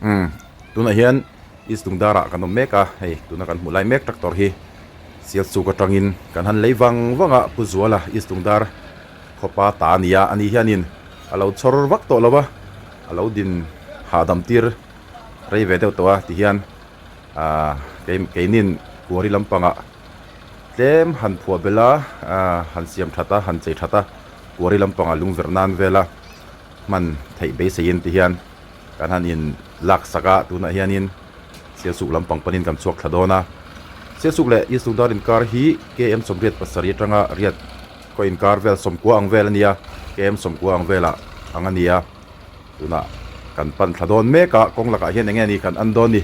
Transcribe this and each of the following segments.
Umm tunah hian East Lungdar ah kan awm mek a, hei tuna kan hmuh lai mek tractor hi Sialsuk atangin kan han lei vang vang a, Pu Zuala East Lungdar khawpa ta a ni a, ani hianin a lo chhawr vak tawh lo va, a lo din hahdam tir rei ve deuh tawh a tihian ahh kei keinin kuari lampangah tlem han phuah belh a, ahh han siam that a, han chei that a, kuari lampangah lungverh nan vela hman theih beiseiin tihian kan han in lak sak a, tunah hianin Sialsuk lampang panin kan chhuak thla dawn a, Sialsuk leh East Lungdar inkar hi KM 87 atanga riat khaw inkar vel sawmkua ang vel a nia, KM sawmkua ang velah ang a ni a, tunah kan pan thla dawn mek a, kawng lakah hian eng nge ni kan an dawn ni,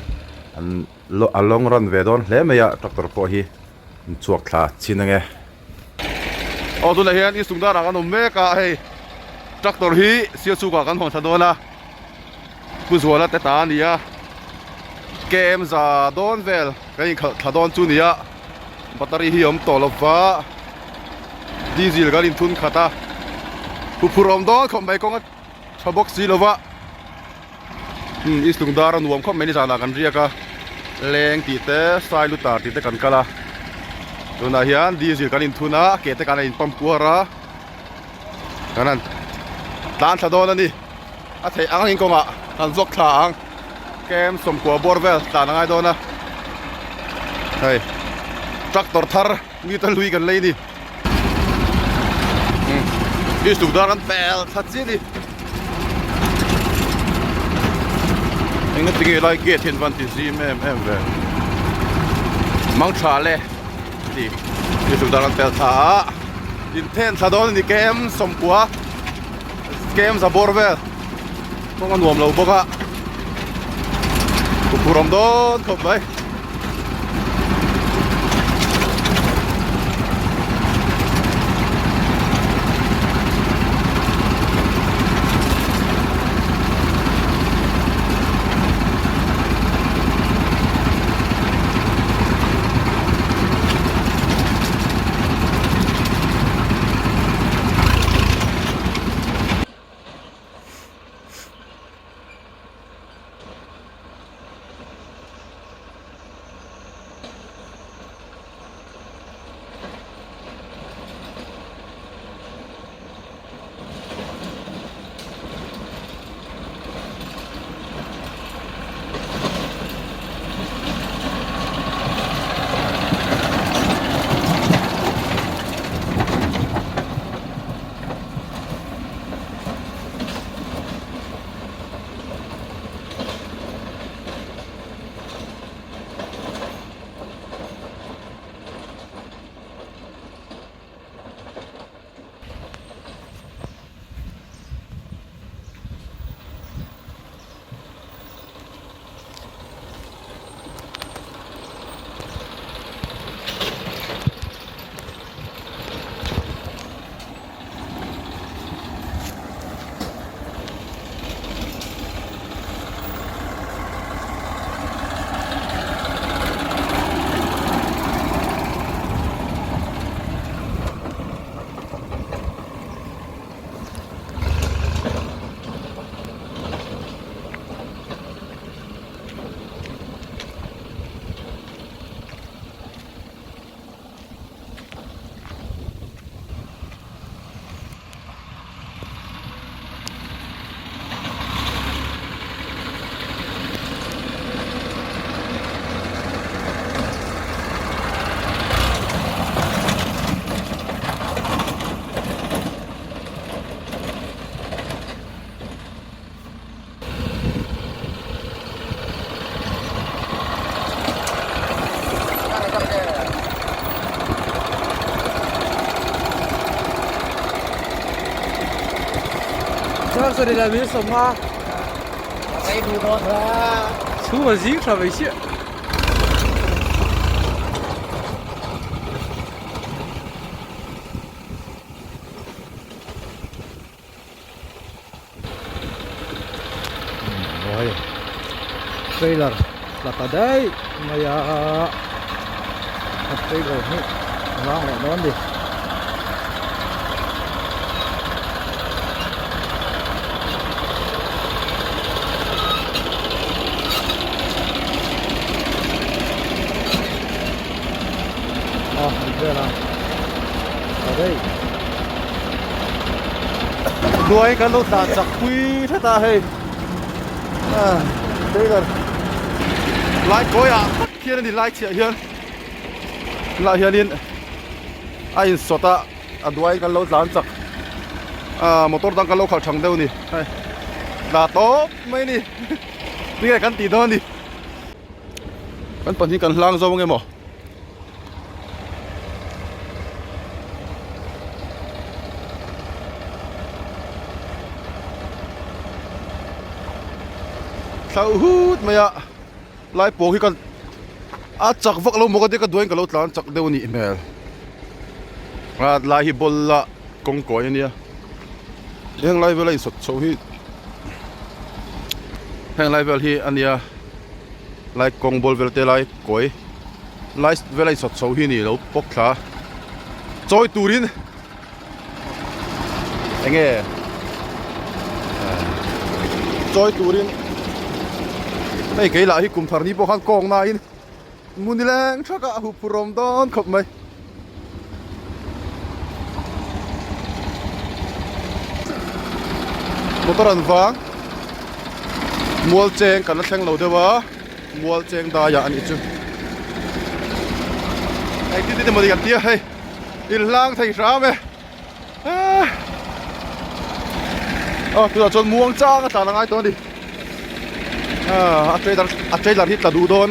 an a long run ve dawn hle mai a, tractor pawh hi an chhuak thla chin ange. Aw tunah hian East Lungdar ah kan awm mek a, hei tractor hi Sialsuk ah kan hawn thla dawn a. Pu Zuala te ta a ni a, KM za dawn vel kan inkhalh thla dawn chu ni a, battery hi a awm tawh lova, diesel kan inthun khat a, huphurh awm dawn khawp mai kawng a tha bawk si lova, umm East Lungdar a nuam khawp mai nizanah kan riak a, leng tih te Sailutar tih te kan kal a, tunah hian diesel kan inthun a, ke te kan a in pump kuar a, kan han tlan thla dawn a ni. A theih ang angin kawngah kan zawk thla ang kem sawmkua bawr vel tlan a ngai dawn a hei tractor thar meter hlui kan lei a ni east tukdar kan pel thla chiah a ni enga tinge lai gate hian van ti zim em em ve mang tha le ti east tukdar kan pel thla a inthen thla dawn a ni kem sawmkua. Kem za bawr vel kawng a nuam lo bawk a huphurh awm dawn khawp mai. Chhung a zing tha mai chiah. Mawi trailer tla ta daih mai a a trailer hi a vang leh dawn ni. vel a ta daih. Hnuai kan lo tlan chak pui hret a hei trailer lai kawi ah tak hian a ni lai chhiah hian tunah hianin a insawt a a duai kan lo tlan chak ah motor dang kan lo khalh thang deuh a ni hei tla tawp mai a ni tinge kan tih dawn a ni. Kan pahnih kan hlang zo ange maw? Thlauh hut mai a lai pawh hi ka a chak vak lo maw ka tia ka duain ka lo tlan chak deuh a nih hmel a lai hi ball a kawng kawi a nia heng lai vel a insawt chho hi heng lai vel hi a nia. Lai kawng bawl vel te lai kawi lai vel a insawt chho hi ni lo pawk thla chawi turin eng nge chawi turin hei kei lah hi kum thar ni pawh khan kawng nain hmun nileng thak a hup phur awm dawn khawp mai. Motor an vang mual cheng kan la thleng lo deuh a mual cheng daiah a nih chu engtin tin emaw ni kan tia hei inhlang thei hram e aw tunah chuan muang chang a tlan a ngai tawh a ni a trailer a trailer hi tla duh dawn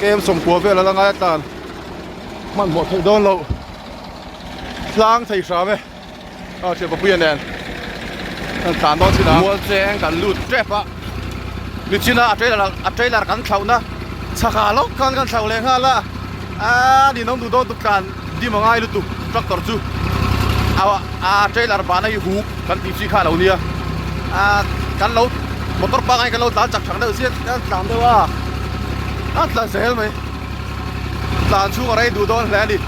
kem sawmkua vel a la ngai a tlan hmanhmawh theih dawn loh hlang thei hram e aw thian papuia nen kan tlan dawn chin a mual cheng kan lut tep a nichina a trailer a trailer kan thlauhna chhakah lawk khan kan thlauh leh nghal a aa ninawm duh dawn tuk tlan dim a ngai lutuk tractor chu a trailer bahna hi huk kan tih chi kha a lo nia aa kan lo motor pangngai kan lo tlan chak chak deuh chiah kan tlan deuh a a tlan zel mai. Tlan chhung a rei duh dawn hle a ni.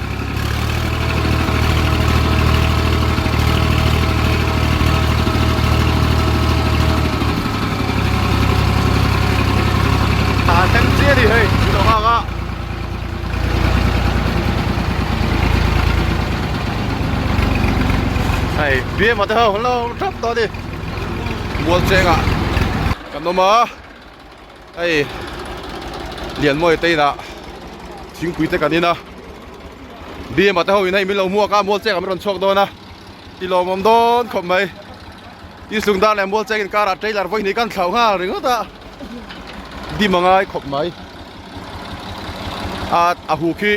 Tlan thleng chiah a ni hei min lo nghak a. Hei BM-a te ho an lo tap tawh a ni. Mualchengah kan awm a. Hei Lianmawi te inah thingpui te kan in a Bima te ho in hei min lo hmuak a mual cheng ah min rawn chhuak dawn a ti lawmawm dawn khawp mai Islung dar leh mual cheng inkarah trailer vawi hnih kan thlauh nghal ringawt a dim a ngai khawp mai a a hu khi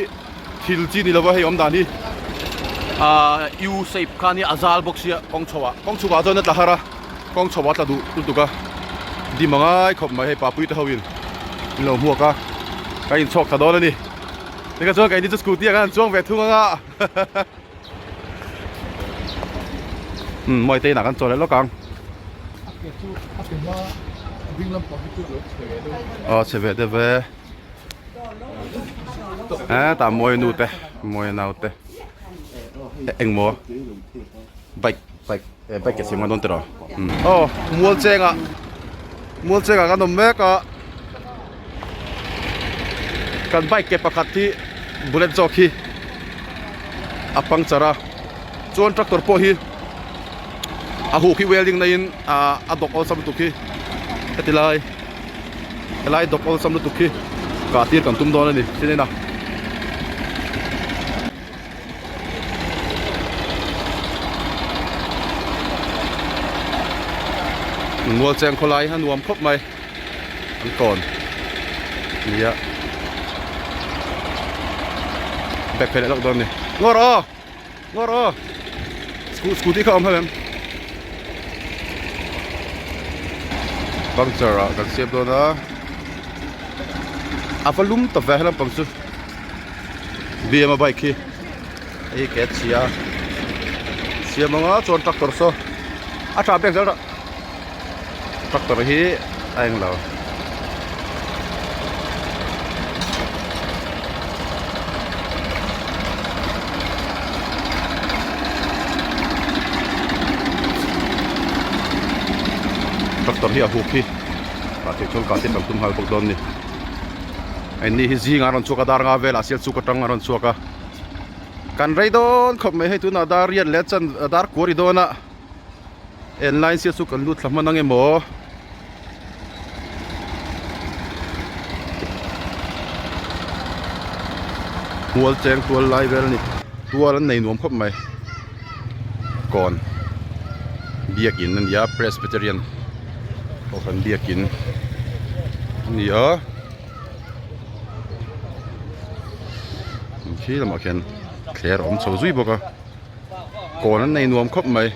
thil chi ni lova hei awm dan hi ah U shape khan hi a zal bawk sia kawng chho ah kawng chhukah chuan a tla har a. Kawng chho a tla duh lutuk a, dim a ngai khawp mai hei papui te ho in min lo hmuak a, ka inchhawk thla dawn a ni. Tikha chuan keini chu scooty ah khan an chuang ve thung ang a Umm mawi te inah kan chaw leh lawk ang. Aw chhe ve deuh ve. Hetah mawi nu te mawi nau te engmaw bike bike. He bike ke siam dawn tiraw aw mual chengah mual chengah kan awm mek a kan bike ke pakhat hi bullet zawk hi a puncture a chuan tractor pawh hi a huh khi welding na in ah a dawk awlsam lutuk hi heti lai helai dawk awlsam lutuk hi kah tir kan tum dawn a ni sin a. Mual cheng khawlai a nuam khawp mai an tawn nia bag phei leh lawk dawn a ni ngaw rawh aw ngaw rawh aw scooty kha a awm hlauh em puncture ah kan siam dawn a a va lum ta ve he lampang chu. BM a bike hi hei hi ke a chhia a siam anga chuan tractor saw a tha pek zel rawh tractor hi a eng lo. Tractor hi a huk hi tah theih chuan kah te kan tum nghal bawk dawn a ni. Anni hi zingah an rawn chhuak a dar nga velah sial chuk atang an rawn chhuak a. Kan rei dawn khawp mai hei tunah dar riat leh chan dar kuar i dawn a en line sia chu kan lut thla hman ang emaw. Mual cheng tual lai vel a ni tual an nei nuam khawp mai kawn biakin a ni a Presbyterian kohhran biakin a ni a. Khi lamah khian thler a awm chho zui bawk a kawn an nei nuam khawp mai.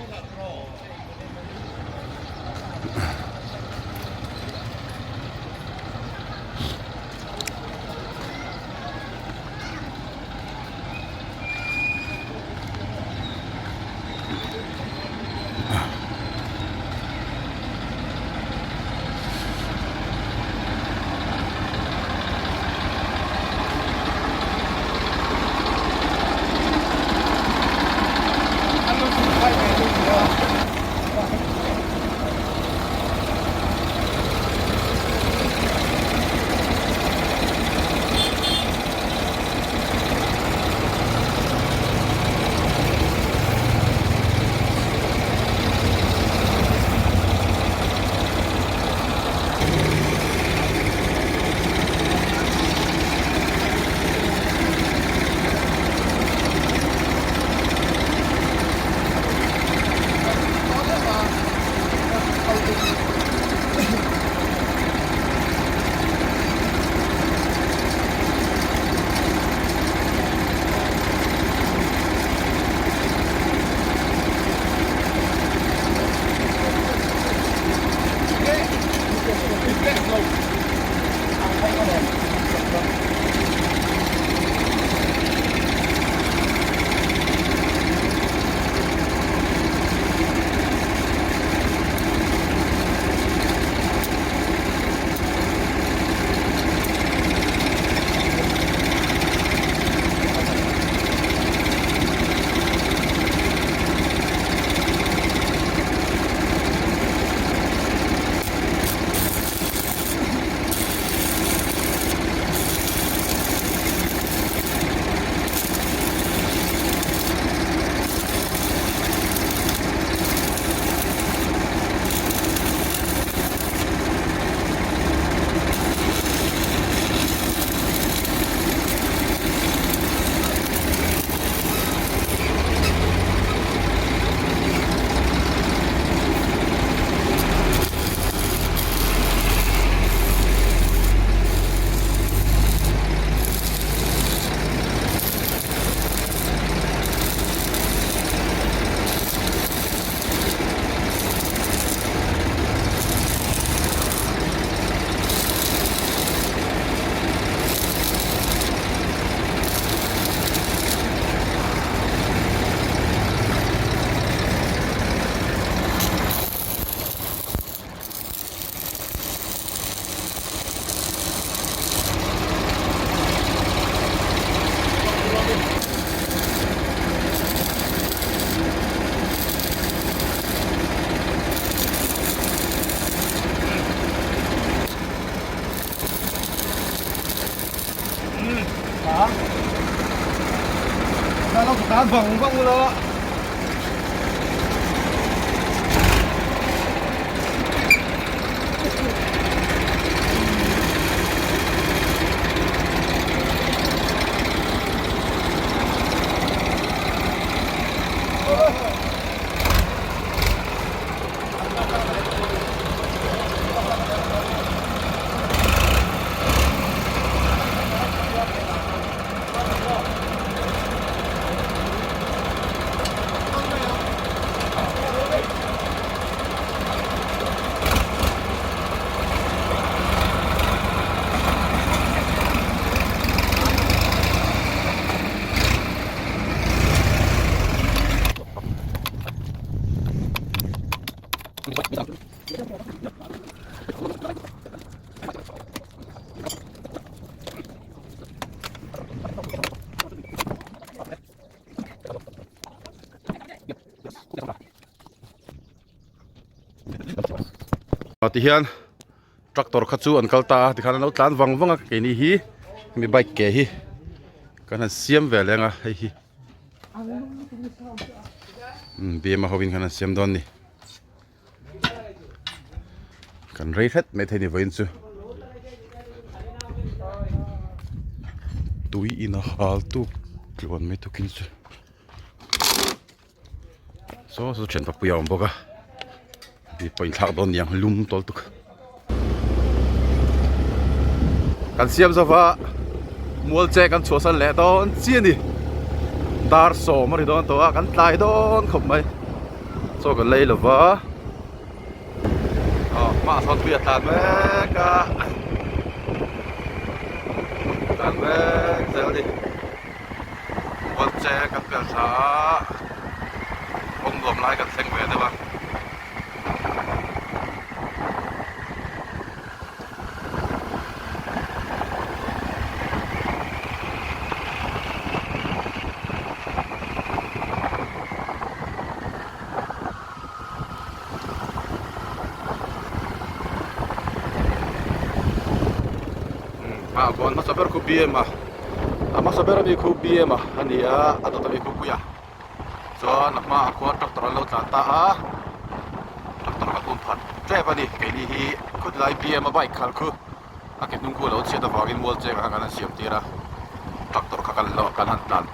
Tihian tractor kha chu an kal ta a tikhan an lo tlan vang vang a keini hi hemi bike ke hi kan han siam ve leng a hei hi. Umm BMA hovin khan an siam dawn a ni. Kan rei hret mai thei ni vawiin chu. Tui in a hal tuk tluan mai tukin chu. Saw saw thian papuia a awm bawk a mi pawh inthlak dawn niang lum tawl tuk. Kan siam zova mual che kan chhuahsan leh dawn chiah a ni dar sawm a ri dawn tawh a kan tlai dawn khawp mai chaw kan lei lova aw hmaah sawn tui a tlan mek a tlan mek zel a ni. Mual che kan pel thla a, kawng nuam lai kan thleng ve deuh a. Ah khuan hmasa ber khu BM a a hmasa ber ami khu BM a a ni a a dawt ami khu Puia chuan a hmaah khuan tractor an lo tlan ta a tractor kan um phat tep a ni keini hi khawtlai BM a bike khalh khu a ke hnung khu a lo chhiat avangin mual cheng ah khan an siam tir a tractor kha kan kan han tlan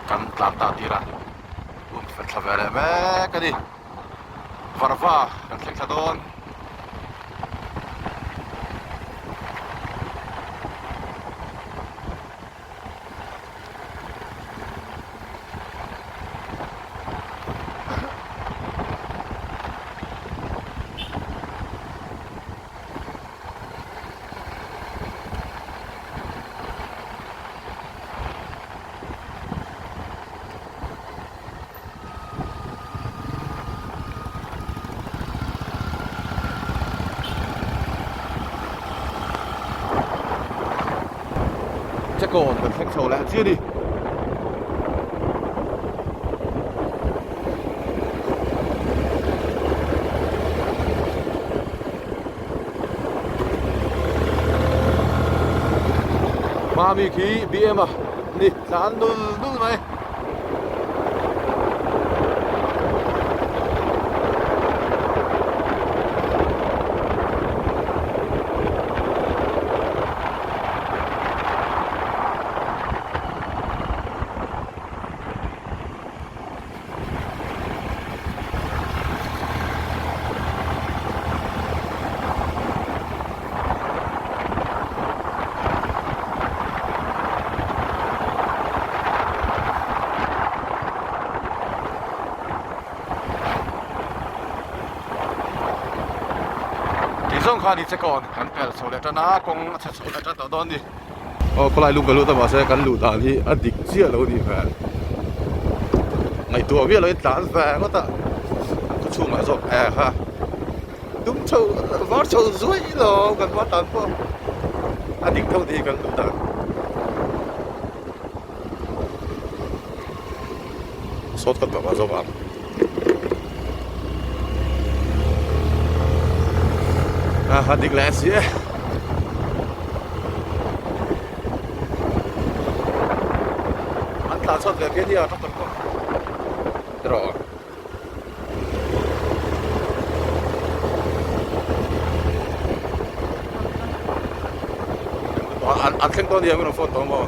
kan tlan ta tir a um thla ve leh mek a ni. Varva kan thleng thla dawn. Chekawn kan thleng chho leh chiah a ni. Hma mi khi BM a ni tlan nul nul mai. Tih zawng kha a ni che kawn kan pel chho leh tan a kawng a chhe chho leh tan tawh dawn a ni. Aw khawlai lung ka lut a mahse kan luh dan hi a dik chiah lo a nih hmel. Ngaihtuah miah loin tlan ve ngawt a khaw chhungah zawk eh ha. Dum chho var chho zuai lo kan hma tan pawh a dik tho tih hi kan duh dan. Sawt kan bak ah zawk ang. A a dik leh si e. An tlan chhuat ve phian hi a tractor pawh. Tiraw. An thleng dawn nia min rawn phone tawh maw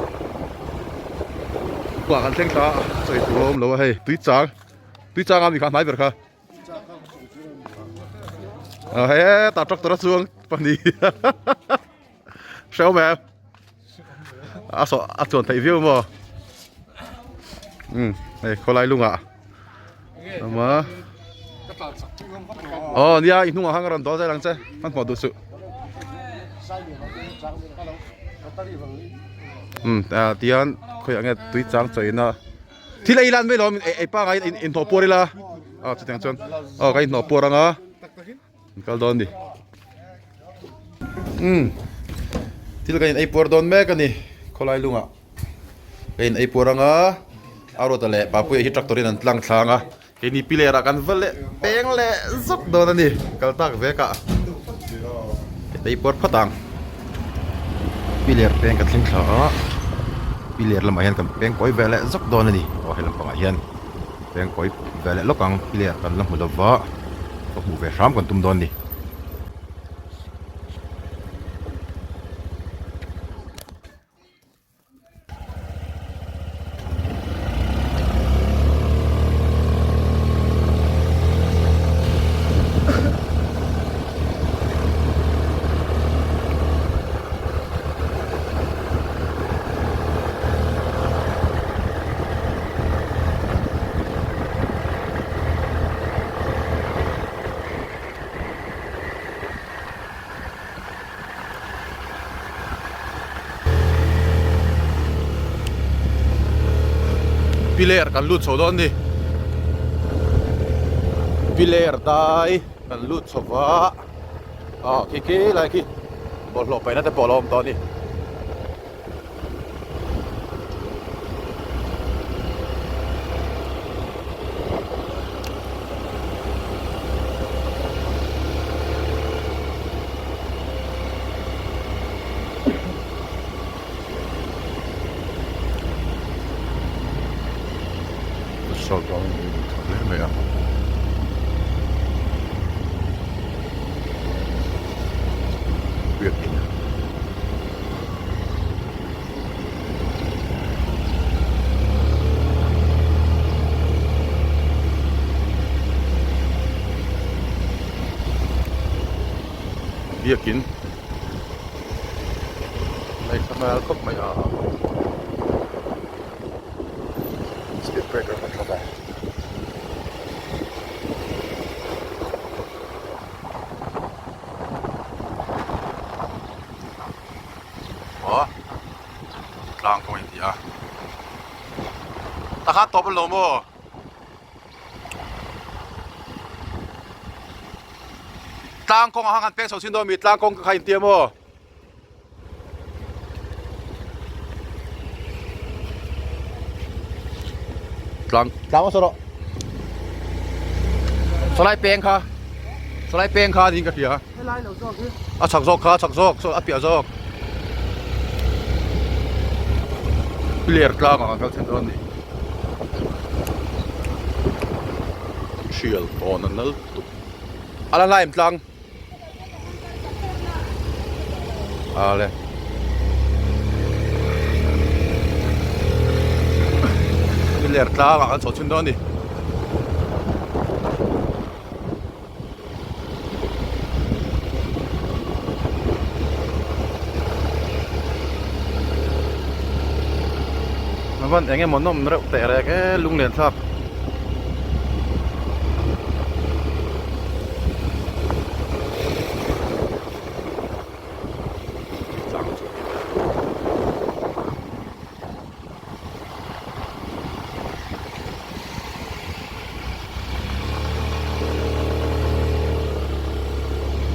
Buah kan thleng thla a sawi tur a awm lo a hei tui chang tui chang a mi kha hnai ber kha a hetah tractor a chuang pahnih hrehawm em. A sawh a chuan theih viau maw umm hei khawlai lungah awm a aw nia i hnungah khan ka rawn dawl zel ang che hmanhmawh duh suh umm ah tihian khawiah nge tui chang chawina thil ei lan mai lo ei pangai in inhnawh puar ila aw chutiang chuan aw ka inhnawh puar anga. An kal dawn ni. Umm thil kan in ei puar dawn mek a ni khawlai lungah ka in ei puar anga a rawta leh Papuia hi tractor in an tlang thlang a keini piler ah kan va leh peng leh zawk dawn a ni kal tak vek ah ei puar phawt ang piler peng ka thleng thla a. Piler lamah hian kan peng kawi ve leh zawk dawn a ni. Aw he lampangah hian peng kawi ve leh lawk ang piler kan la hmu lova ka hmuh ve hram kan tum dawn a ni. Piler kan lut chho dawn a ni piler dai kan lut chho va ah khi khi lai khi bawlhhlawh paihna te pawh a lo awm tawh a ni. Futsal ground hi a tha hle mai a. Biakin. Biakin Lei tha hmel khawp mai a speed breaker kan tha ve. Aw tlang kawng in ti a takhan tawp an lo maw tlang kawng ah khan kan peng chho chin dawn mi tlang kawng kha in ti a maw. Tlang tlang saw rawh sawlai peng kha sawlai peng kha niin ka hria a chhak zawk kha a chhak zawk saw a piah zawk piler tlang ah kan kal thlen dawn a ni thial tawn a nal tuk a la hlaim tlang. Ale. Piler tlangah kan chho chhun dawn a ni. Avan eng emaw nawm reuh teh rek e lunglen thlak.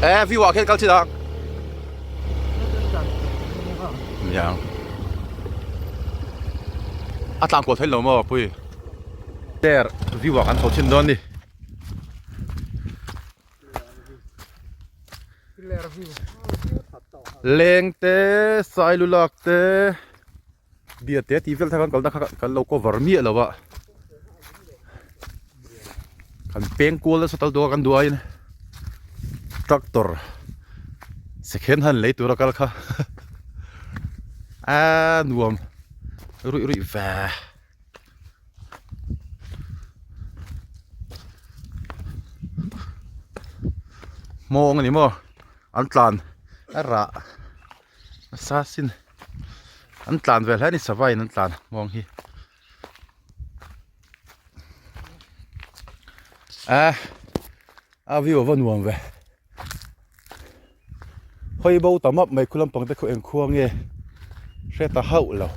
E view ah khian kal chin ang niang a tlang kual theih lo maw pui ter view ah kan chho chhin dawn ni. Leng te sailu lak te bia te tih vel thar kan kalna kha kan lo cover miah lo a kan peng kual nasa tal duh a kan duh aiin tractor second hand lei tura kal kha a nuam ruih ruih ve. Hmawng a ni maw an tlan a rah nasa sin an tlan ve hle a ni sava in an tlan hmawng hi a a view a va nuam ve hawi bo ta map mai khu lampang te khu eng khua nge hre ta hauh lo.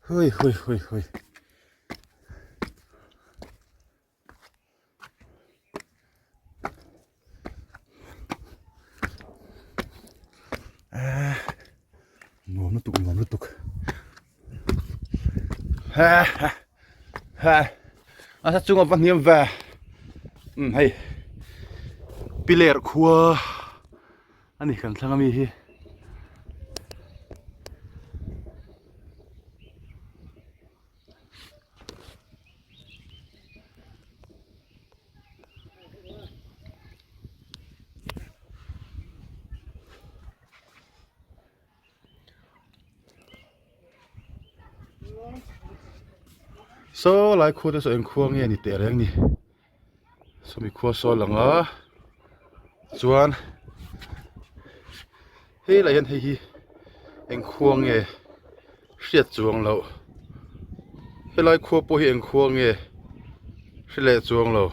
Hui hui hui hui. Nuam lutuk nuam lutuk ha ha ha a sa chunga va hniam ve um hei. Piler khua a ni kan thlang ami hi. Saw lai khua te saw eng khua nge ni teh reng ni sawmi khua saw a lang a chuan hei lah hian hei hi eng khua nge hriat chuang loh helai khua pawh hi eng khua nge hre leh chuang lo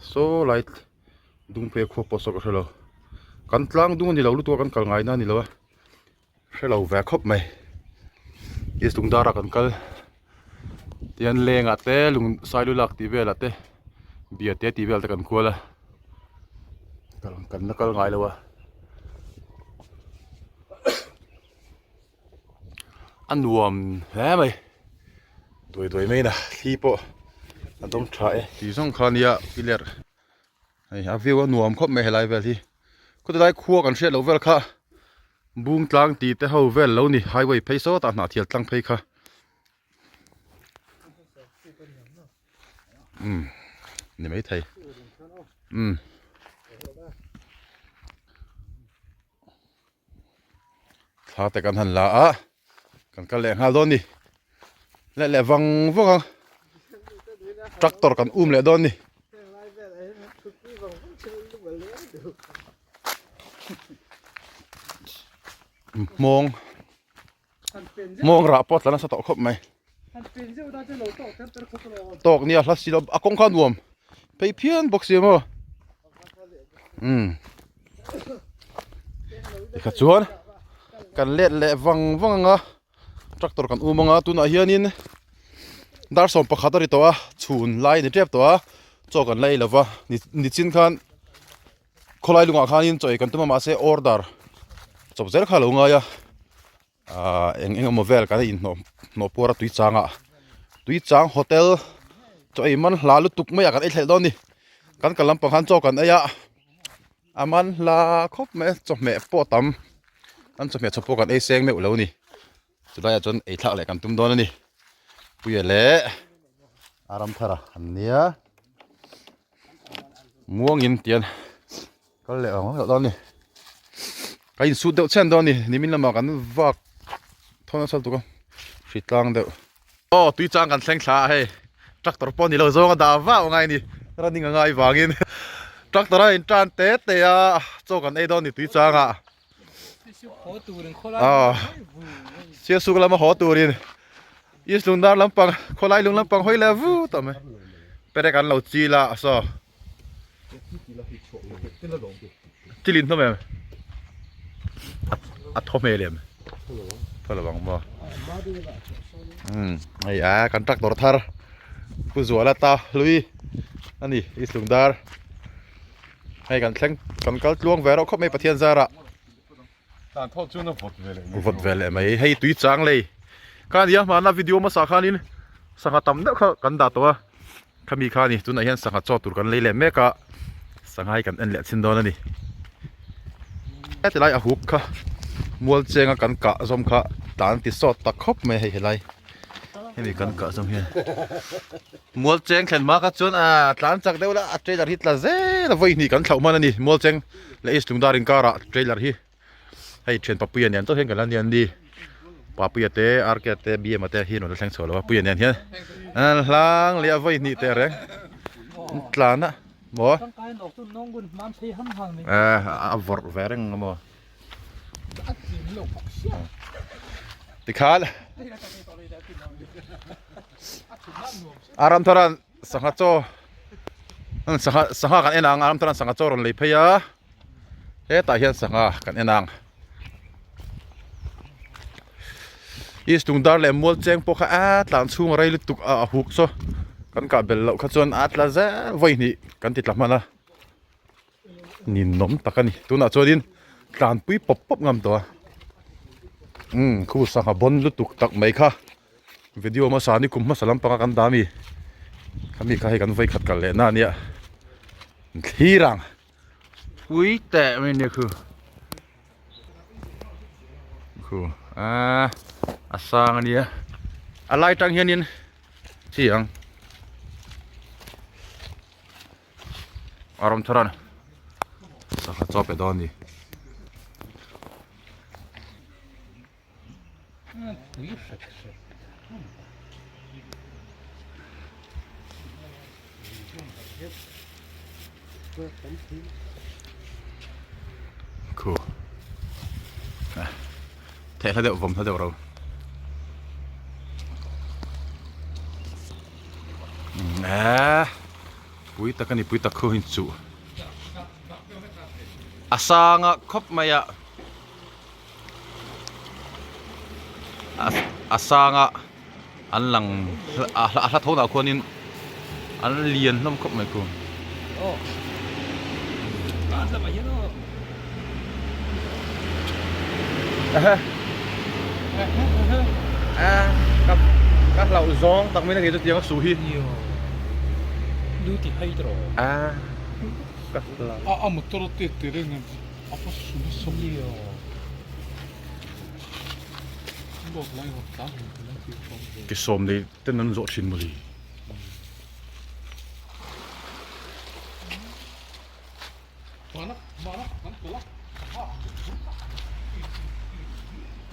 saw lai. Dungphe khua pawh saw ka hre lo. Kan tlang dung a ni lo lutuk a kan kal ngaina a ni lo a. Hre lo ve khawp mai. East Lungdar ah kan kal. Tihian leng ah te lung sailu lak tih vel ah te bia te tih vel te kan kual a. Kan la kal ngai lo a. A nuam hle mai. Duai duai mai in a thli pawh a dawng tha e. Tih zawng kha nia piler. Hei a view a nuam khawp mai helai vel hi khawti lai khua kan hriat loh vel kha bung tlang tih te ho vel lo ni highway phei sawtah hnahthial tlang phei kha umm ni maithei umm. Thla te kan han la a kan kal leh nghal dawn ni leh leh vang vang ang tractor kan um leh dawn ni hmawng hmawng rah pawh a tla nasa tawh khawp mai tawk nia hla si lo a kawng kha a nuam phei phian bawk si maw umm tikha chuan kan let leh vang vang ang a tractor kan um ang a tunah hianin dar 11 a ri tawh a chhun lai a ni tep tawh a chaw kan la ei lo va nichin khan khawlai lungah khanin chaw ei kan tum a mahse order chawp zel kha a lo ngai a. Ahh eng eng emaw vel kan inhnawh hnawh puar a tui chang ah tui chang hotel chaw ei man hla lutuk mai ah kan ei thleh dawn a ni kan kal lampang khan chaw kan ei a a man hla khawp mai a chawhmeh pawh a tam kan chawhmeh chhawp pawh kan ei seng meuh lo a ni chulai ah chuan ei thlak leh kan tum dawn a ni puia leh a ram thar a an nia muangin tian. Kal leh ang ang dawn ni. Ka insut deuh chian dawn ni. Nimin lamah kan vak thawn nasa lutuk a. Hri tlang deuh. Aw tui chang kan thleng thla a hei. Tractor pawh ni lo zawng a dah vau ngai ni. Running a ngai vangin. Tractor a in tan te te a. Chaw kan ei dawn ni tui chang ah. Aw. Sialsuk lama haw turin. East Lungdar lampang khawlai lung lampang hawi leh vut a awm e. Perek an lo chil a saw. Chilin hnawm em? A thaw hmel em? Thaw lo ang maw? Umm hei a kan tractor thar Pu Zuala ta hlui a ni East Lungdar hei kan thleng kan kal tluang ve reuh khawp mai Pathian zarah. Tan thawt chuan a vawt ve leh mai. Vawt ve leh mai. Hei tui chang lei. Kha nia hmana video hmasa khanin sangha tam deuh kha kan dah tawh a. Khami kha ni tunah hian sangha chaw tur kan lei leh mek a. Sangha hi kan en leh chhin dawn a ni. Heti lai a huk kha mual chenga kan kah zawm kha tlan ti sawt tak khawp mai hei helai. Hemi kan kah zawm hian mual cheng thlen hma kha chuan a tlan chak deuh la a trailer hi tla zel a vawi hnih kan thlauh hman a ni mual cheng leh East Lungdar inkarah trailer hi hei thian Papuia nen chauh hian kan la ni an ni Papuia te RK te BM te hi an rawn la thleng chhuah lo a Puia nen hian an hlang leh a vawi hnih teh reng an tlan a maw a vawrh ve reng a maw. Tikhan Aramtharan sangha chaw sangha sangha kan en ang Aramtharan sangha chaw rawn lei phei a hetah hian sangha kan en ang East Lungdar leh Mualcheng pawh kha a tlan chhung a rei lutuk a huk chaw kan kah belh loh kha chuan a tla zel vawi hnih kan ti tla hman a. Ninawm tak a ni tunah chuanin tlanpui pawp pawp ngam tawh a umm khu sangha bawn lutuk tak mai kha video hmasa ni kum hmasa lampanga kan dah a mi. Khami kha hei kan vawikhat kal leh na ania thlir ang. Pui teh mai nia khu. Khu a a sang ania a lai tang hianin chi ang a rawn thar a sangha chaw pe dawn a ni. Khu theh hla deuh vawm hla deuh ro eh pui tak a ni pui tak khu hi chuh a sang a khawp mai a. A sanga an lang a hla tho dah khuanin an lian hlawm khawp mai khu. Ka hlauh zawng tak mai na kei chu tiang a su hi. Ka hlau. A motor a tet teh reng a. Ke sawm nei ten an zawh thin mawli.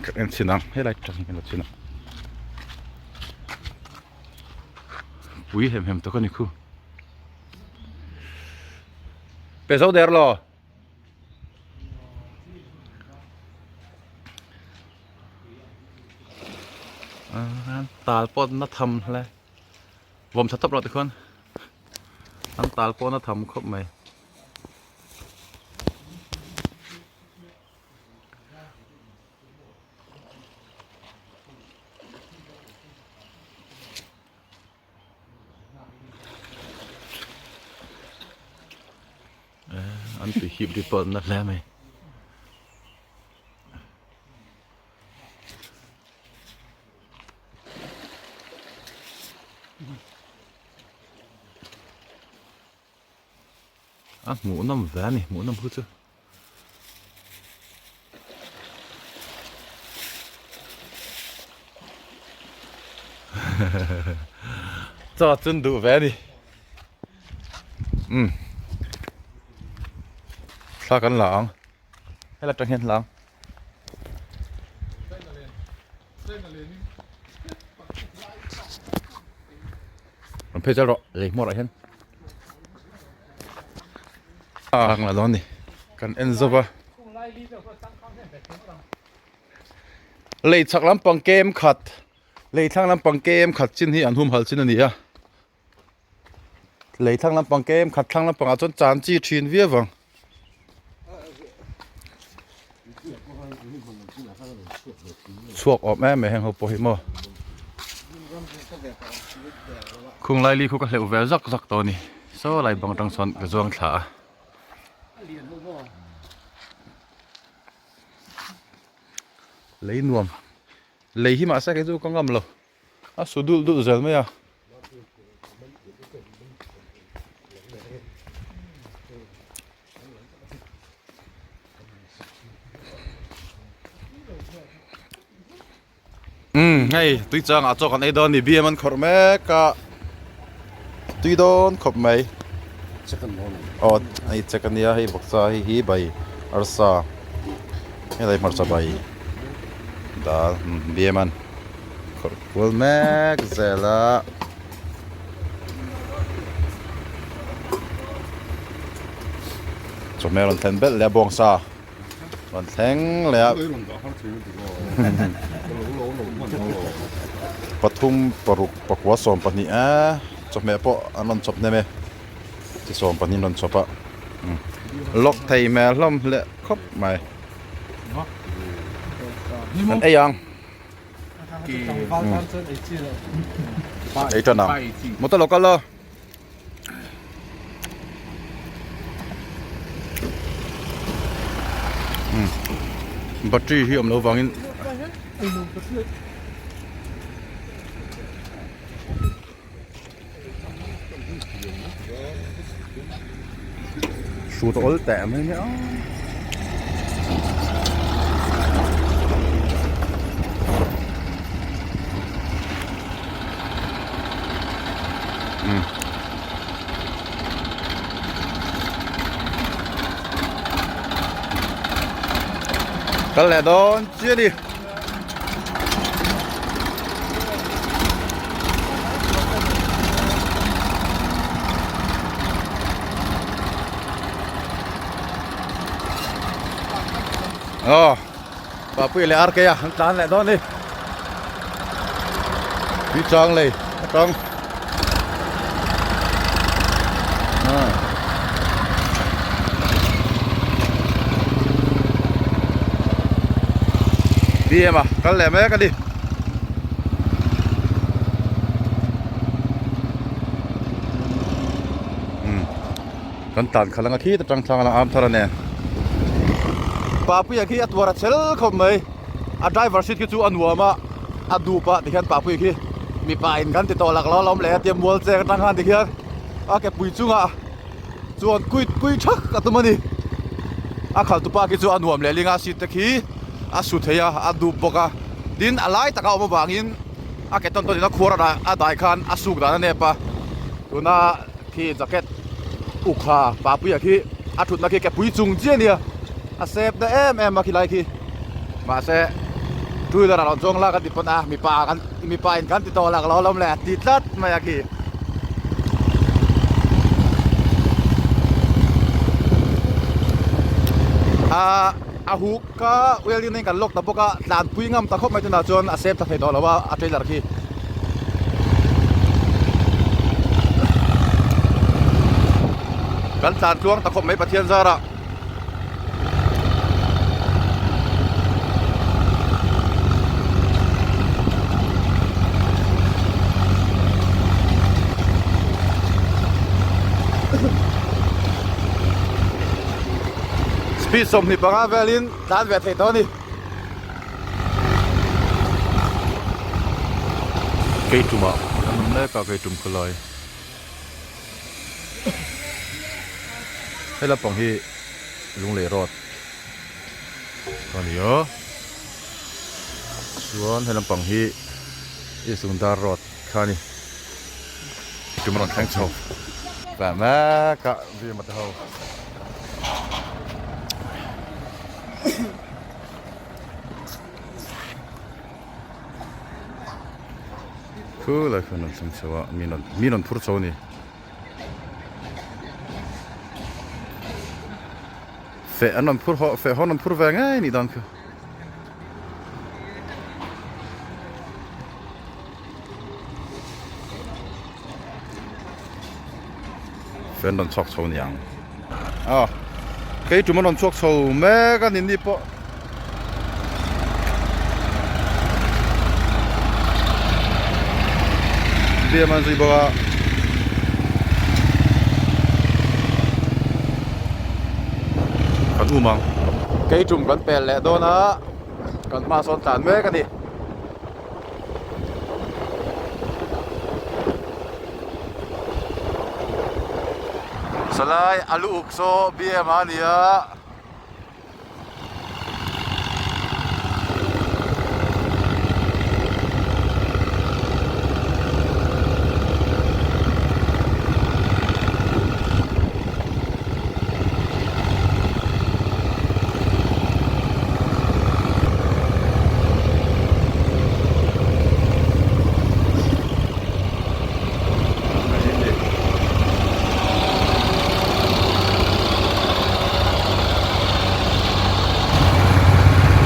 Ka en chhin ang helai tang hi ka la chhin ang. Pui hem hem tak a ni khu. Pe zo der lo. Tal pawh na tham hle vawm tha tawp lo tikhuan an tal pawh na tham khawp mai. An tui hip ri pawh na hle mai. A hmuh nawm ve a ni hmuh nawm khu chu. Chaw chun duh ve a ni. Umm thla kan la ang helai atang hian la ang. Rawn phei zel rawh lei hmawrah hian a ang la dawn a ni kan en zauh a lei chhak lampang kem khat lei thlang lampang kem khat chin hi an humhalh chin a ni a. Lei thlang lampang kem khat thlang lampangah chuan chan chi thin viau ang. Chhuak awm em mai heng ho pawh hi maw. Khung lai li khu ka hleuh ve zak zak tawh a ni. Saw lai bang atang sawn ka zuang thla a. Lei nuam. Lei hi mahse kei chu ka ngam lo. A su dulh dulh zel mai a. Umm hei tui changah chaw kan ei dawn a ni bm an khawrh mek a tui dawn khawp mai aw hei check ania hei vawksa hei hi bai arsa helai hmarcha bai dal bm an. Khawrh kual mek zel a. Chawhmeh rawn thlen belh leh a bawngsa rawn thleng leh a. Pathum paruk pakua 12 a chawhmeh pawh an rawn chawp hnem e. Chi 12 an rawn chawp a. Lawk thei hmel hlawm leh khawp mai. Kan ei ang. Ei tan ang. Motor lo kal lo. Battery hi awm lo vangin Hrut a awl teh mai nia. Umm. Kal leh dawn chiah a ni. Aw Papuia leh RK a an tlan leh dawn a ni tui chang lei atang BM a kal leh mek a ni. Umm kan tan khalh anga khi ta tang thlang a lang am thar a nen. Papuia khi a tuar a chel khawp mai a driver seat khi chu a nuam a a dup a tikhian Papuia khi mipa in kan ti tawh lak lo a lawm leh a tia mual cheng atang khan tikhian a ke pui chungah chuan kuit pui thak a tum a ni a khalh tupa khi chu a nuam leh ling a seat te khi a su thei a a dup bawk a tin a lai taka awm avangin a ke tawn tawn in a khuar a a dai khan a suk dan a nep a tuna khi jacket uk ha papuia khi a thutna khi ke pui chung chiah a nia a sep na em em a khilai khi mahse two wheeler ah lo chuang la kan ti pawn a mipa kan mipa in kan ti tawh lak lo alawm le a ti tlat mai a khi. Ahh a huk kha welding in kan lock ta bawk a tlanpui ngam ta khawp mai tunah chuan a save ta thei tawh lo a a trailer khi. Kan tlan tluang ta khawp mai Pathian zarah. Speed 25 velin tlan ve thei tawh a ni. Keitumah an awm mek a keitum khawlai. He lampang hi Lunglei road a ni a chuan he lampang hi East Lungdar road kha a ni tum a rawn thleng chho tah mek a Vima te ho. Khu lai khuan an thleng chho a mi rawn mi rawn phur chho a ni feh an rawn phur haw feh haw an rawn phur ve ngei a nih dan kha. Feh an rawn chhuak chho niang a kei tum an rawn chhuak chho mek a ni ni pawh. Biam an zui bawk a. Kan um ang. Kei tum kan pel leh dawn a kan hma sawn tlan mek a ni. Salai a lu uk saw BM a nia.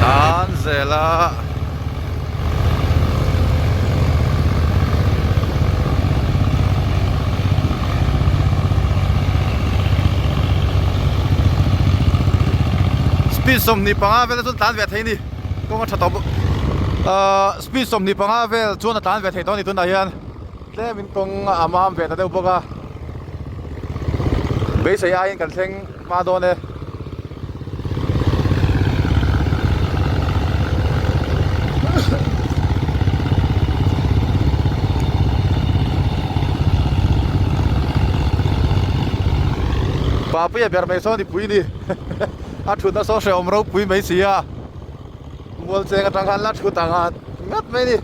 Tan zel a. Speed 25 vel chuan tlan ve thei a ni kawng a tha tawh bawk ahh speed 25 vel chuan a tlan ve thei tawh a ni tunah hian. Tlemin kawng a mam ve ta deuh bawk a, beisei aiin kan thleng hma dawn e. Papuia ber mai sawn i pui ni. A thutna sawn hrehawm ropui mai si a. Mual cheng atang khan la thut ang a ngat mai ni.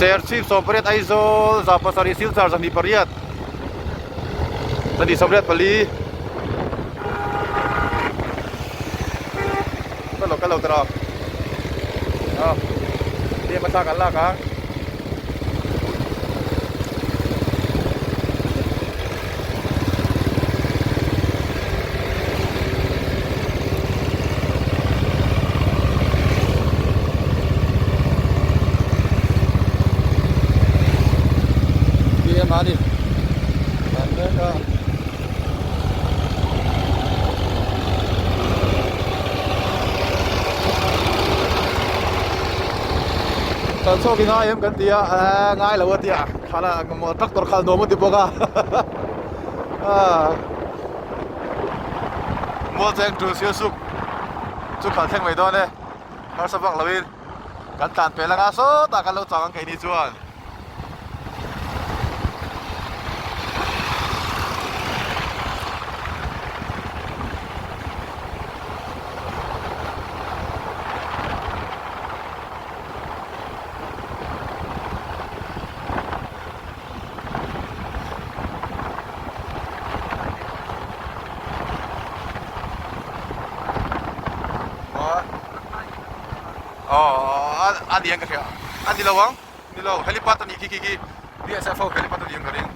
Serchhip 18 Aizawl 7 Silchar 28 24 Ka lo kal lo tawh a tlem a thla kan lak a. Tlem a ni kan mek a. Kal chhuak i ngai em kan ti a eh ngai lo a tia khala maw tractor khal nuam a ti bawk a mual cheng tul sial suk chu khal thleng mai dawn e harsa vak lo in kan tlan pel anga sawtah kan lo chang ang keini chuan. Aw a ni ang ka hria a ni lo ang ni lo helipad a nih khi khi khi BSF ho helipad a ni ang ka ring.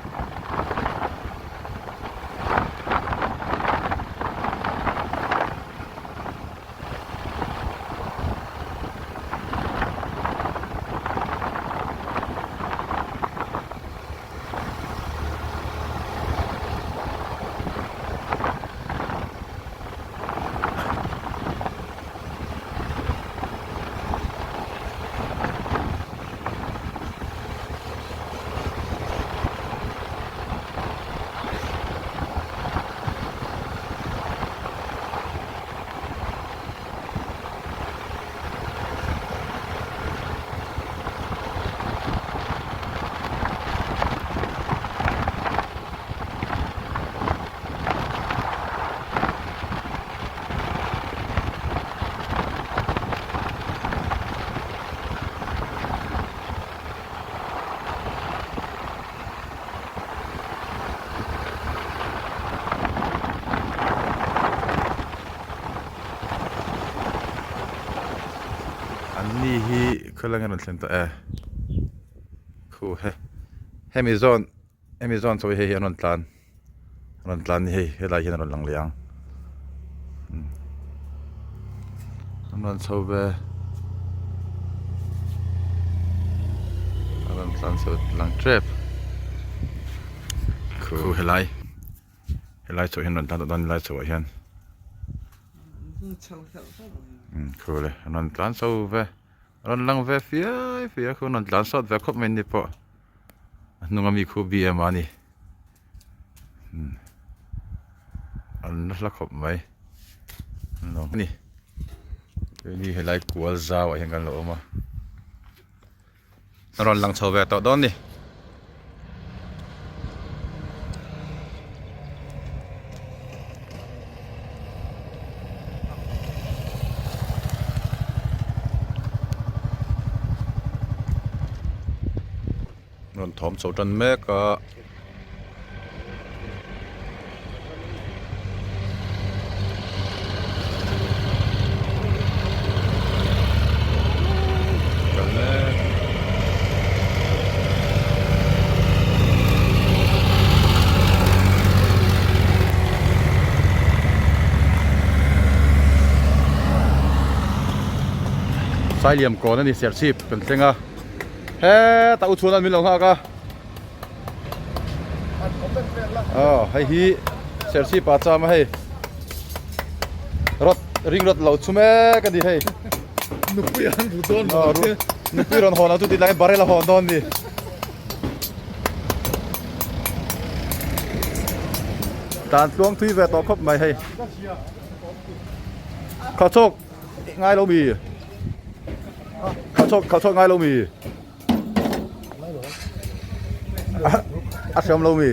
An ni hi khawleng a rawn thlen tawh e khu he hemi zawn hemi zawn chho hi hei hi an rawn tlan an rawn tlan ni hei helai hian a rawn lang leh ang an rawn chho ve a rawn tlan chho lang tep khu helai. Helai chhoh hian rawn tlan tawh dawn helai chhoh ah hian umm khu le rawn tlan chho ve rawn lang ve fiai fiai a khu rawn tlan sawt ve khawp mai ni pawh a hnung ami khu B_M a ni umm an la hla khawp mai an lo ni keini helai kual zau ah hian kan lo awm a. A rawn lang chho ve tawh dawn ni. Rawn thawm chho tan mek a. Sailiam kawn a ni serchhip kan thleng a hetah u chhuan an min lo nghak a. Aw hei hi Serchhip ah cham a hei rod ring rod lo chu mek a ni hei. Nupui an bu dawn maw te. Nupui rawn hawn ang chu tih lai barrel a hawn dawn ni. Tan tluang thui ve tawh khawp mai hei. Kha chawk ngai lo mi. Kha chawk kha chawk ngai lo mi. A hriam lo mi.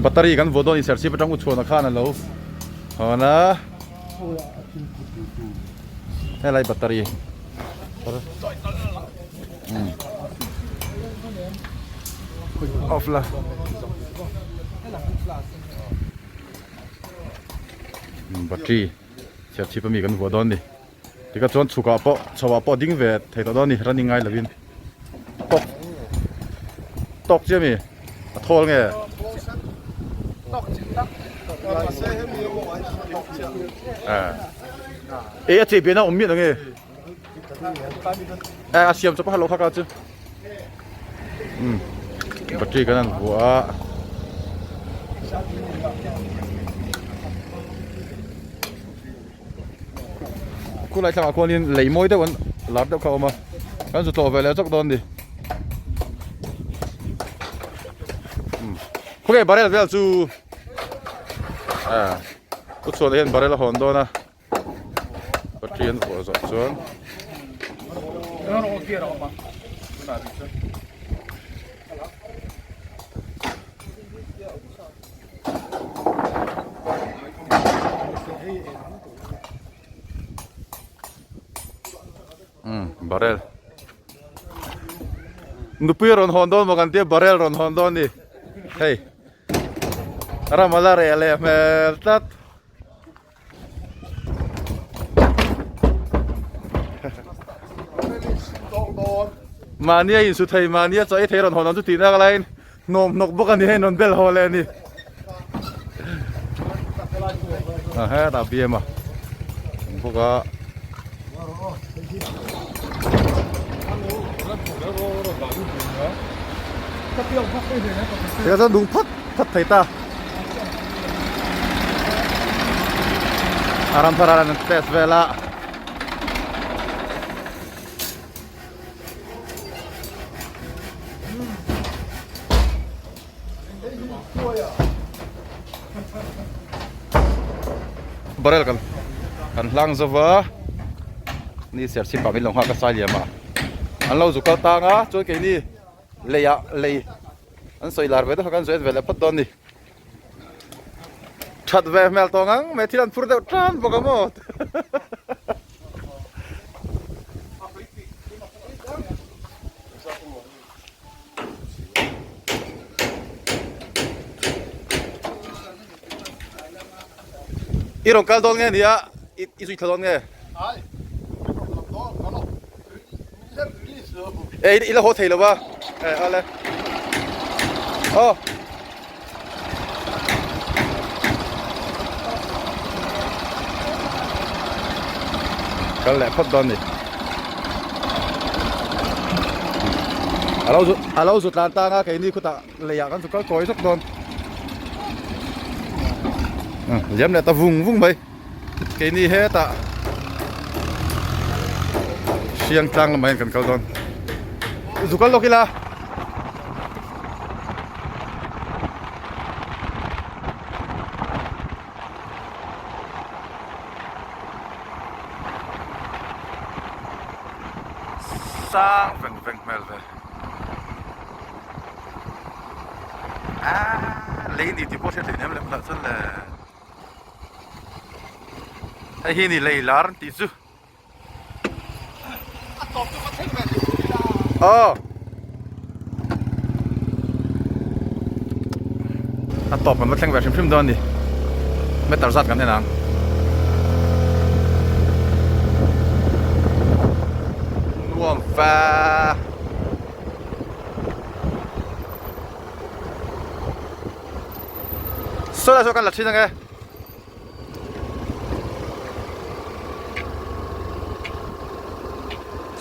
Battery kan vuah dawn in serchhip atang u chhuan a khan a lo hawn a. Helai battery. Off la. Battery chhiarchhip ami kan vuah dawn ni tikha chuan chhukah pawh chhoah pawh ding ve thei tawh dawn ni running ngai lovin tawk tawk chiah ami a thawl nge e a chei bian a awm miah lo nge e a siam chawp a lo kha ka chu umm battery kan han vuah a khulai thlangah khuanin lei mawi deuh an lar deuh kha a awm a kan zu tlawh ve leh zawk dawn a ni umm khawnge barrel vel chu ah pu chhuana hian barrel a hawn dawn a. Battery an vuah zawh chuan umm barrel nupui a rawn hawn dawn maw kan tia barrel rawn hawn dawn a ni hei ram a la reh leh hmel tlat. Mahnia insu thei mahnia chaw ei thei rawn hawn ang chu tih nak laiin hnawm hnawk bawk a ni hei rawn bel haw leh a ni. A hetah bm a awm bawk a. Tikah chuan lung phat phat thei ta. A ram thar an test vel a. Barrel kan kan hlang zo va ni serchhip ah min lo nghak a sai liam a an lo zu kal tang a chuan keini lei ah lei an sawi lar ve deuh kha kan sawi ve leh phawt dawn a ni that ve hmel tawh ngang mai thil an phur deuh tan bawk a maw. I rawn kal dawn nge nia i zui thla dawn nge? E i la haw thei lo va e ale aw Kal leh phawt dawn ni. A lo zu a lo zu tlan tang a keini khutah leiah kan zu kal kawi zawk dawn. Liam leh ta vung vung mai. Keini hetah hriang tlang lamah hian kan kal dawn. Zu kal lawk ila. Sang veng veng hmel ve. Aaa lei ni tih pawh hriat hleinem lem lah chuan le. Hei hi ni lei lar an tih chu. Aw. A tawp kan va thleng ve hrim hrim dawn a ni. Meter zat kan en ang. Nuam fa. Saw lai saw kan la thin ang e.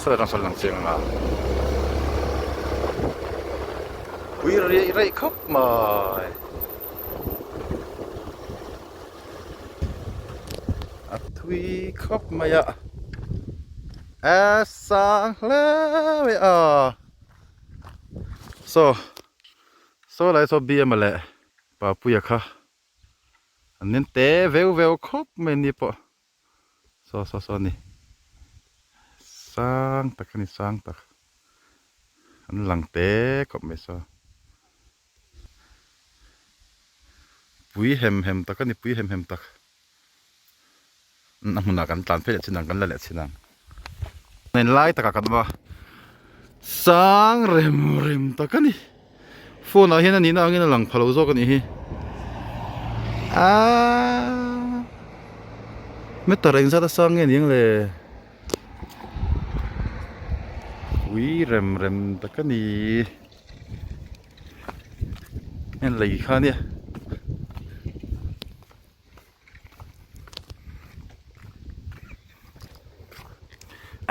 Sawi atang sawn lang chiang anga pui riai raih khawp mai. A thui khawp mai a a sang hle mai a saw saw lai saw bm leh papuia kha an nen te veu veu khawp mai ni pawh. Saw saw saw a ni. Sang tak a ni sang tak. An lang te khawp mai saw. Pui hem hem tak a ni pui hem hem tak. A hmunah kan tlan phei leh chin ang kan la leh chin ang. En lai takah kan awm a sang rem rem tak a ni phone ah hian a nihna angin a lang pha lo zawk a nih hi aaa meter engzat a sang nge niang le ui rem rem tak a ni en lei kha ania.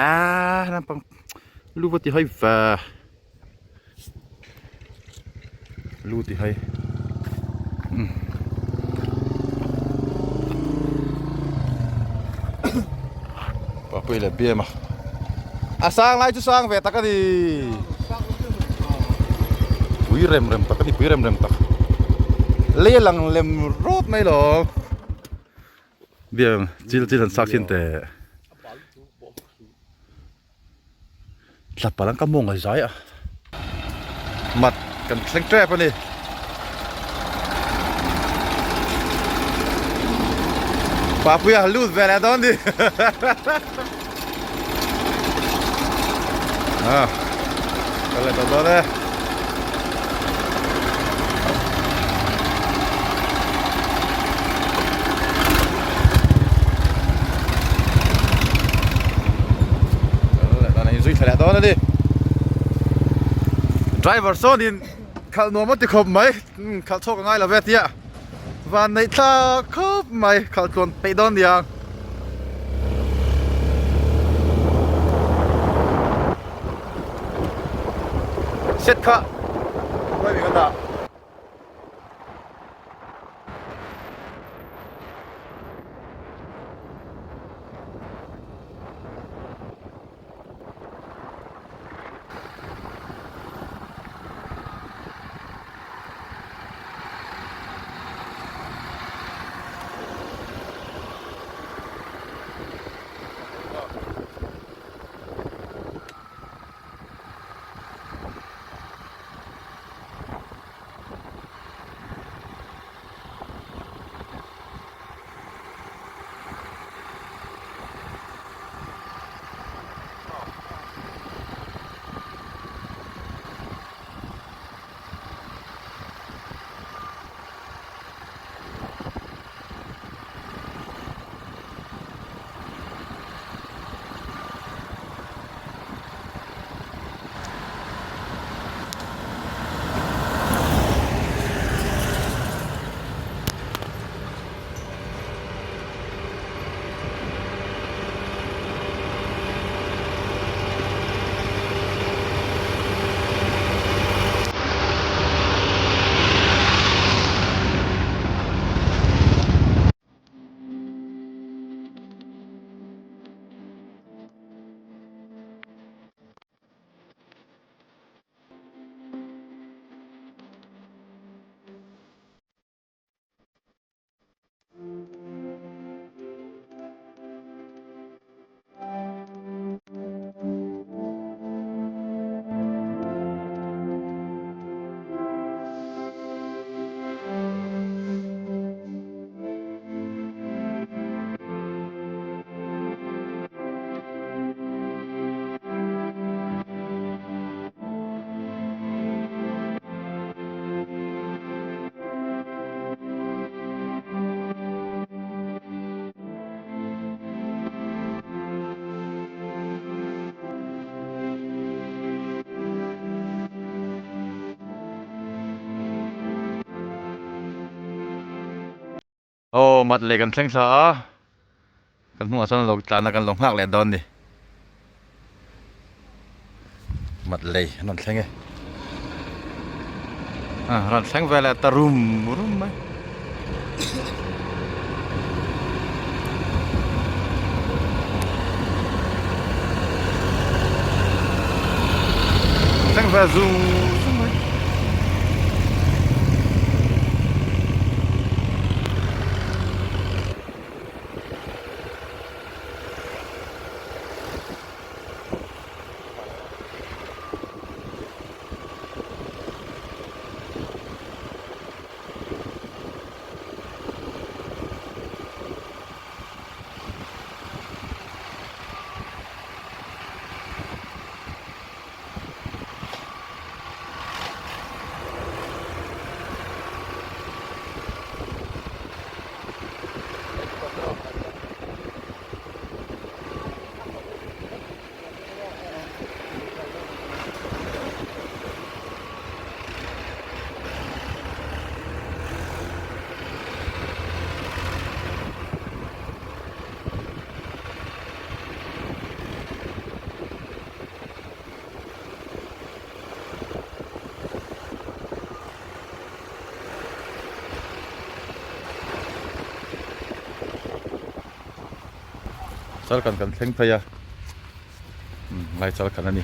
Ah nampang lu va ti hai va lu ti hai papui leh bem a a sang lai chu sang ve tak a ni pui rem rem tak a ni pui rem rem tak lei a lang lem rawt mai lo. Biang chil chil han sak thin teh. Tla palang ka mawng a zai a. Mat kan thleng tep a ni. Papuia lut ve leh dawn ni. Ah, kal leh tawh dawn e. Zui thla leh dawn a ni. Driver sawnin khalh nuam a ti khawp mai, khalh chhuak a ngai lo ve tia. Van neih thlak khawp mai khalh tluan peih dawn niang. Set kha khawi mi kan dah. Aw mat leh kan thleng thla a, kan hnungah chuan lo tlan a kan lo nghak leh dawn ni. Mat lei an rawn thleng e. A rawn thleng ve leh ta rum rum mai. Thleng ve zung zung mai. Chalkan kan thleng phei a umm lai chalkan a ni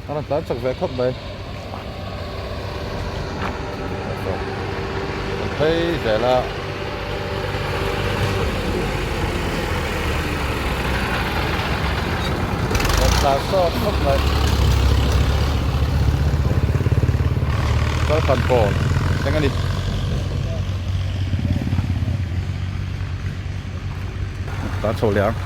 a rawn tlan chak ve khawp mai kan phei zel a. Rawn tlan sawt khawp mai chalkan kawn thleng a ni. Ta chho leh ang.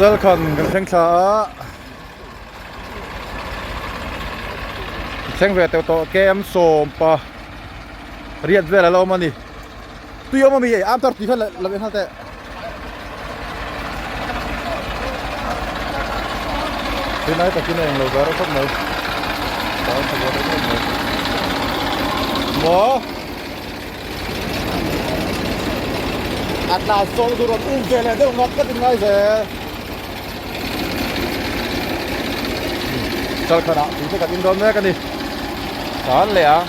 Chalkhan kan thleng thla a thleng ve teuh tawh km sawmpa riat vel a la awm a ni tui awm a mi hei am tar tui khan la ve nghal teh. Tunlai takin a englo ve reuh khawp mai a tha ve reuh khawp mai maw a tlan sawn chu rawn um ve leh deuh ngat ngat in ngai zel chalkhanah tui te kan in dawn mek a ni tan leh ang.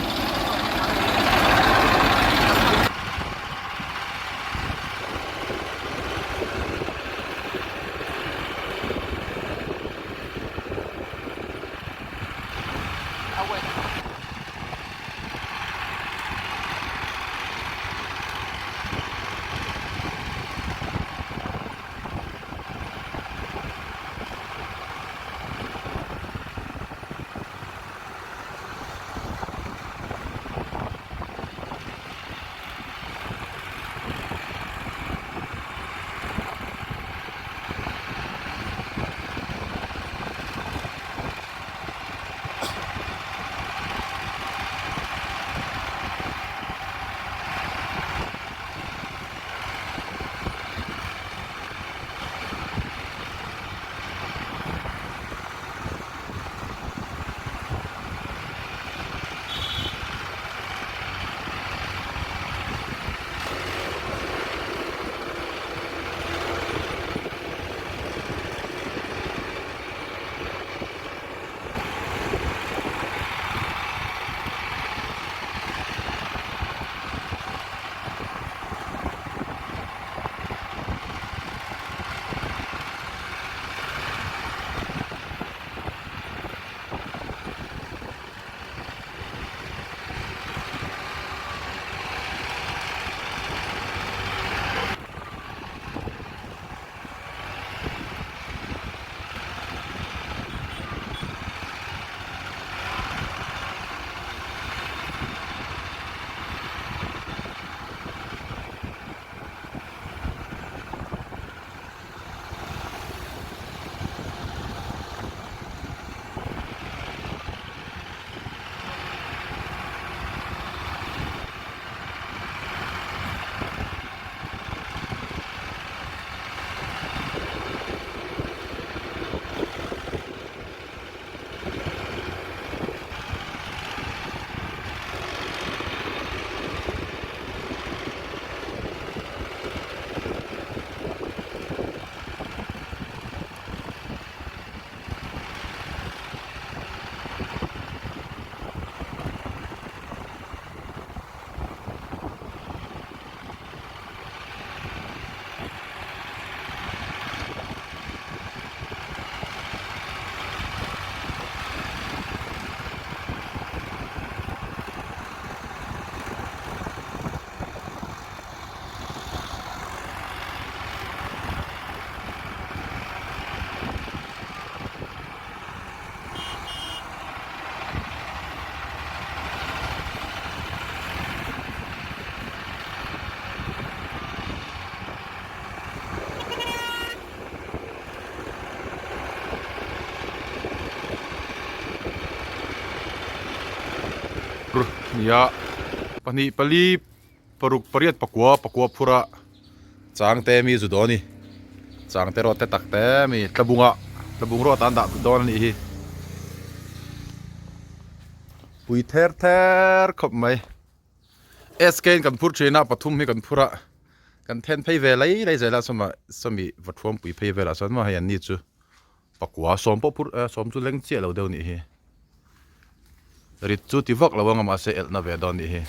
nia pahnih pali paruk pariat pakua pakua phur a changte mi zu dawn a ni changte rawt te tak te mi tlabunga tlabung rawt an dah dawn a nih hi pui ther ther khawp mai. SK in kan phur thin a pathum hi kan phur a kan then phei ve lai lai zel a sawma sawmi vathuam pui phei velah chuan maw hei an ni chu pakua sawm pawh phur eh sawm chu leng chiah lo deuh nih hi rit chu ti vak lo anga mahse elh na ve dawn nih hi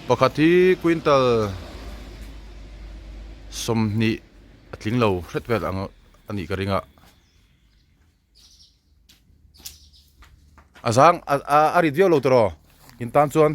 pakhat hi quintal sawmhnih a tling lo hret vel ang a nih ka ring a. A zang a a rit viau lo tawh raw in tan chuan.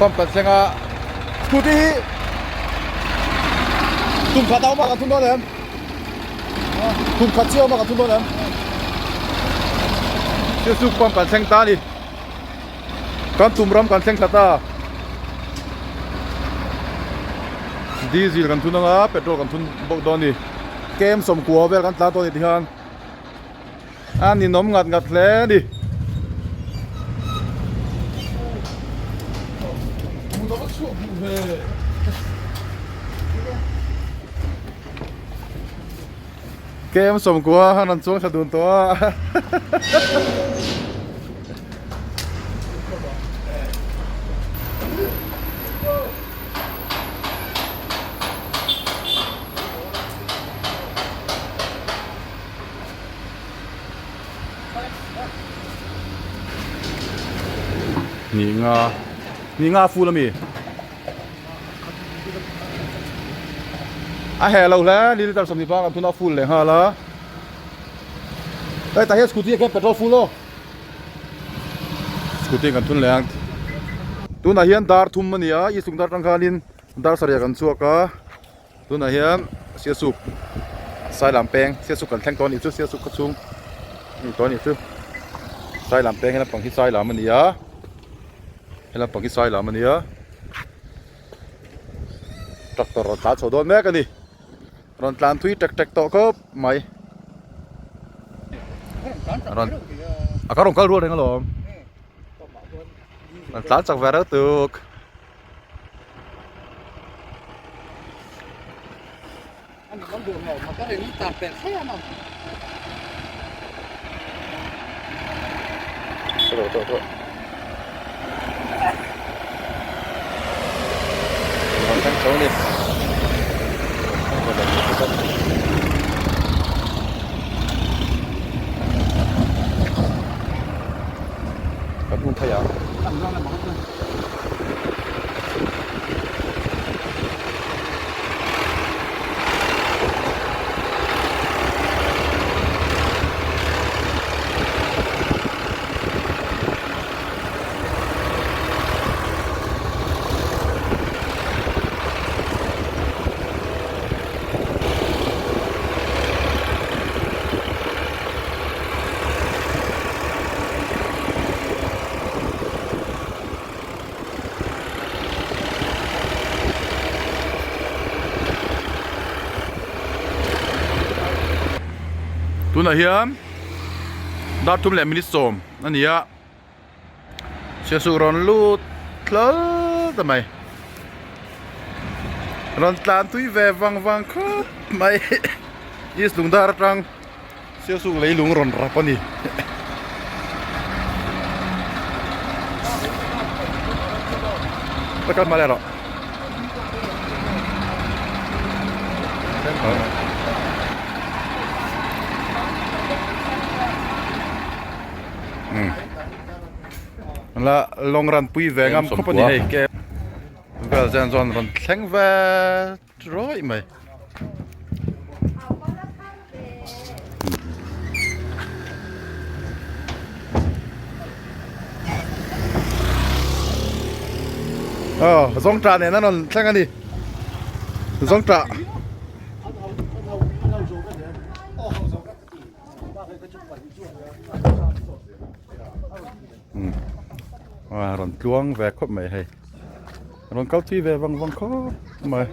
Pump kan thleng a scooty hi tum khat a awm a kan thun dawn em tum khat chiah a awm a kan thun dawn em chu chu pump kan thleng ta a ni kan tum ram kan thleng thla ta diesel kan thun anga petrol kan thun bawk dawn a ni kem sawmkua vel kan tlan tawh a ni tikhan a ninawm ngat ngat hle a ni. Kem sawmkua han an chuang thla dun tawh a. Hnih nga hnih nga a full a mi a heh lo hle ni litre sawmhnih panga kan thun a full leh nghal a hei tah hian scooty ah khian petrol full aw scooty kan thun leh ang tunah hian dar thum a ni a east lungdar atang khanin dar sarih ah kan chhuak a. Tunah hian Siasuk Sailam peng Siasuk kan thleng tawh a nih chu Siasuk khaw chhung a ni tawh a nih chu Sailam peng he lampang hi Sailam a ni a he lampang hi Sailam a ni a tractor rawn tlan chho dawn mek a ni rawn tlan thui tek tek tawh khawp mai rawn a ka rawn kal rual reng alawm rawn tlan chak ve reuh tuk. Kan hung phei ang. Tunah hian dar thum leh minute sawm a ni a Sialsuk rawn lut tlal ta mai rawn tlan tui ve vang vang khawp mai East Lungdar atang Sialsuk leilung rawn rap a ni. Ka kal hma leh rawh. La long run pui ve ngam khawp a ni hei ke vel zen zawn rawn thleng ve rawih mai. Aw zawngṭah nen an rawn thleng a ni zawngṭah. A rawn tluang ve khawp mai hei rawn kal thui ve vang vang khawp mai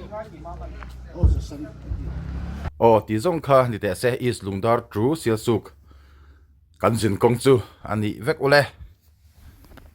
aw tih zawng kha ni teh se East Lungdar to Sialsuk kan zin kawng chu a nih vek ule.